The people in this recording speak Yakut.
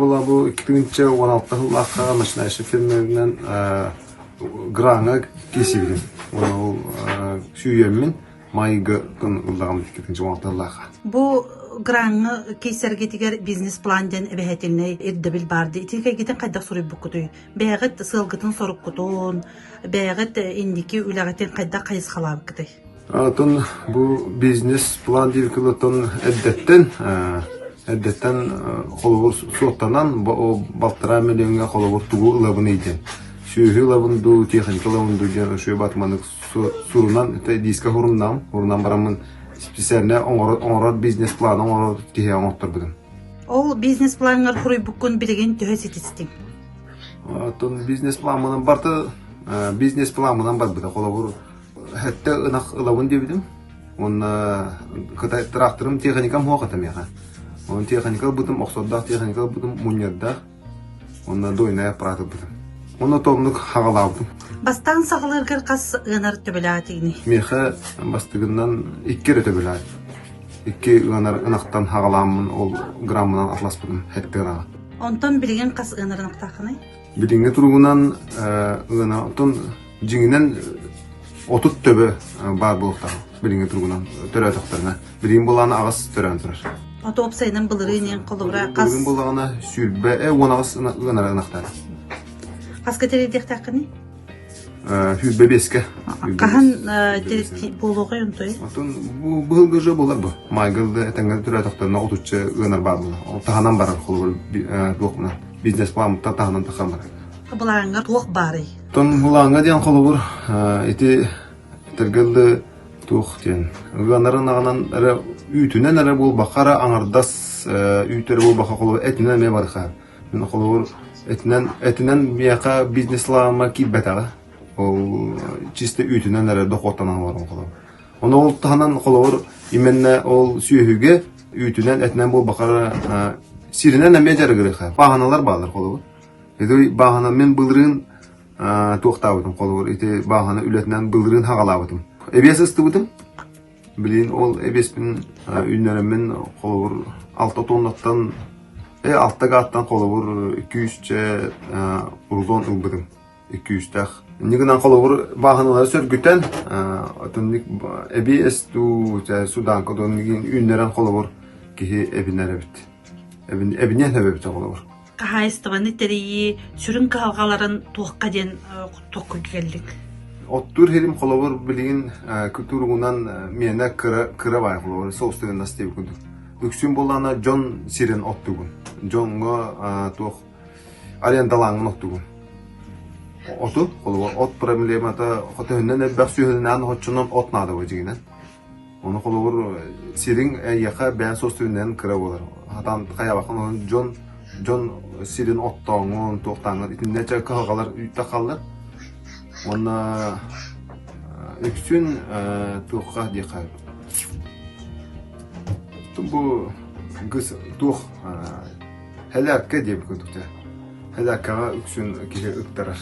була бу 2016 сыллаахха начинающий фермеринэн граҥа киирсибитим. Уонна ол сүүйэммин майга ыллаҕым 2016 сыллаахха. Бу граҥҥа киирсэргитигэр бизнес-план диэн эбэһээтинэй ирдэбил баар дии. Ити кэйгитин хайдах суруйбуккутуй? Бэйэҕит сыалгытын-соруккутун, бэйэҕит инники үлэҕитин хайдах хайысхалаабыккытый? Оттон бу бизнес-план диир кылыттан эрдэттэн эрдэттэн холобур суоттанан балтараа миллиоҥҥа холобур тугу ылабыный диэн сүөһү ылабын дуу, техника ылабын дуу диэн үчүгэй батманык сурунан диска хуруннаам, хурунан бараммын специально оҥорор бизнес-план оҥорор киһи оҥотторбутум. Ол бизнес-плаҥҥар хуруйбуккун билигин төһө ситистиҥ? Оттон бизнес-планмынан барта бизнес-планмынан барбыта. Холобур, Сэттэ ынах ылабын диэбитим. Уонна Кытай тракторым техникам суох этэ миэхэ. Онон техника ылбытым, охсордоох техника ылбытым, мунньардаах. Уонна дойная аппарат ылбытым. Уонна тоннук хаҕалаабытым. Бастаан саҕалыыргар хас ыанар төбөлөөх Миэхэ бастыгынан икки эрэ төбөлөөх. Икки ыанар ынахтан хаҕалааммын ол граммынан атласпытым сэттэ ынаҕа. Онтон билигин хас ыанар ынахтааххыный? Билиҥҥи туругунан ыана оттон дьиҥинэн 30 төбө баар буолуохтаах билиҥҥи туругунан төрөөтөхтөрүнэ. Билигин буоллаҕына аҕыс төрөөн турар. Ото уопсайынан былырыын иэн холобура хас Былырыын буоллаҕына сүүрбэ 18 ыанара ынахтаах. Хаска тэрийдиэхтээххиний? 25-кэ. Хаһан буолуоҕай онтой? Отон бу быһылгы же буолар бу. Майгыл да этэҥҥэ төрөөтөхтөрүнэ отучча ыанар баар буолар. Ол таһынан барар холобур туохпунан бизнес-план таһынан тахсан барар. Былааҥҥа туох баарый? Оттон былааҥҥа диэн холобур ити этэргэ туох диэн ыанарын аҕынан эрэ үүтүнэн эрэ буолбакка эрэ аҥардас үүт эрэ буолбакка холобур этинэн эмиэ барыха. Мин холобур этинэн этинэн миэхэ бизнес-лаама киирбэтэҕэ. Ол чисто үүтүнэн эрэ дохуоттанан олорон холобур. Ону ол таһынан холобур именно ол сүөһүгэ үүтүнэн этинэн буолбакка эрэ сиринэн эмиэ дьарыгырыха. Бааһыналар бааллар холобур. Ити бааһына мин былырыын туохтаабытым холобур ити бааһына үлэтинэн былырыын хаҕалаабытым. Эбиэс ыстыбытым. Билигин ол эбиэспин үүннэрэммин холобур алта тоннаттан алта гааттан холобур 200 рулон ылбытым. 200-тээх. Инньэ гынан холобур бааһыналары сөргүтэн отунник эбиэс дуу суданка дуу үүннэрэн холобур киһи эбинэр эбит. Эбиниэн эбит холобур. Хаһаайыстыбаны тэрийии сүрүн кыһалҕаларын туохха диэн туохха кэллиҥ? Оттуур сирим холобур билигин кутуругунан миэнэ кыра кыра баай холобур соустугуннас диэбит курдук. Үксүн буоллаҕына дьон сирин оттугун. Дьоҥҥо туох арендалааҥҥын оттугун. Оту холобур от проблемата хотөһүнэн элбэх сүөһүлэнээн оччонон от наада бу дьиҥинэн. Ону холобур сириҥ эйиэхэ бэйэн суостугунан кыра буолар. Хатан хайабаккын онон дьон дьон сирин оттооҥҥун, туохтааҥҥын итиннэ чэ кыһалҕалар үүттэ Уонна үксүн туохха диэххэ бу туох Хэлээккэ диэбит курдук дьэ. Хэлээккэҕэ үксүн киһи ыктарар.